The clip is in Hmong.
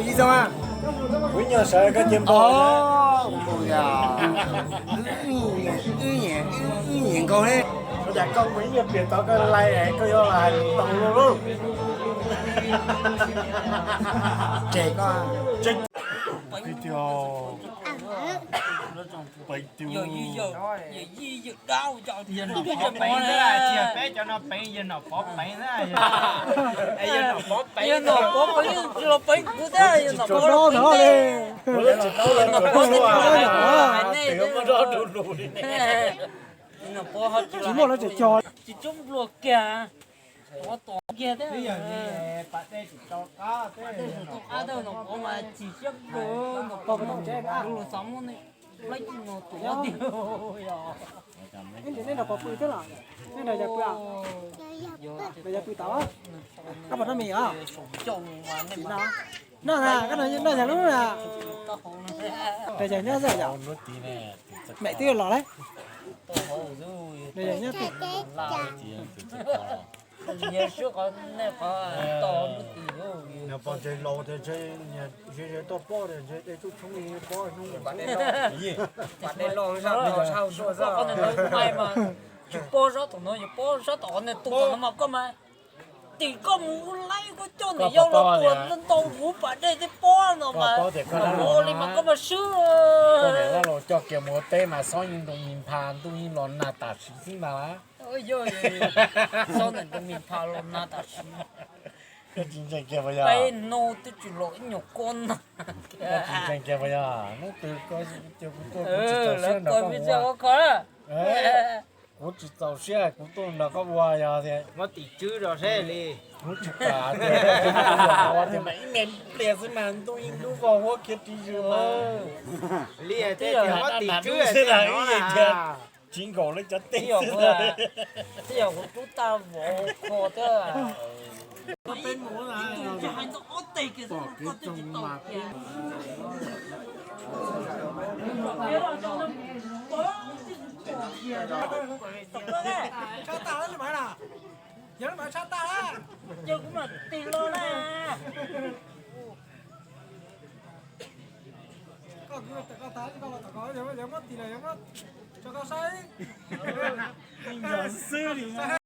Ib xyoo a, kuv nyuag sawv koj cia npaug. Mus yog wb nyiam, wb nyiam nkaus li. Ua cas koj mus ib nyuag pliag tod koj lais es koj yuav hais lus tau luaj lauj. Tseg koj. Peb tus. Yog yij yawg, yog yij yawg dab, yog nom pov peev xwb, tsis yog peb cov no peev, yog nom pov peev xwb. Yog nom pov peev, tsis los peev kuv thiab, yog nom pov los peev nej. Yog nom pov, tsis muaj lawv tseem cog, tsis tsob nplua kiag. Ov tom kiag thiab. Tom qab tau nom pov mas tsis siab nplua, nom pov, kuv los xav muab nej laib no tuav tiag. Ib ntsis nej nrog pov pw thiab los? Nej nrog yawg pw, nrog yawg pw tod. Koj puas noj mis os? Noj na, koj noj yawg lub na. Nrog yawg nyob xwb yom. Mem twb los lawm. Nrog yawg nyob. Nws pom ntshe laus tias ntshe nyias ze ze toj pob tias ntshe dej tub tshoob li pob hnub. Tsis pob sab tom no, yog pob sab tom qhov niag tu tom no mas koj mas, tim koj mus ua laib koj coj niam yau los tuag ntau huv pas dej thiab pob no mas, ua li mas koj mas swb. Koj niam laus coj kiag mus ua teb mas xob yeej nroo mis npha, ntuj yeej los nag tam sim xwb ntag. Yog, xob ntawm nroo mis npha los nag tam sim. Koj tsis ntseeg kiag puas yog? Peb hnub twb tsis los ib nyuag kob nag. Koj tsis ntseeg kiag puas yog? Hnub twg koj cia kuv tuaj kuv tsis txaus siab nrog koj ua. Kuv tsis txaus siab kuv tuaj nrog koj ua yog tias muab tim tswb rau seb li. Kuv tsis kam tias ua tias mas ib me pliag xwb mas ntuj yeej dub vog huab kiag ris zws mas. Li hais tias muab tim tswb xwb los ib yam tias tsis nkaum lawv cov teb xwb. Twb yog kuv rub tag vov kho thiab. Tshaj tag lawm, yog lub maiv tshaj tag lawm. Ces kuv mam tig los na. Koj kwv tawm koj tag, koj los tom ko, yog muab tig los yog muab tso koj saib. Xwb li.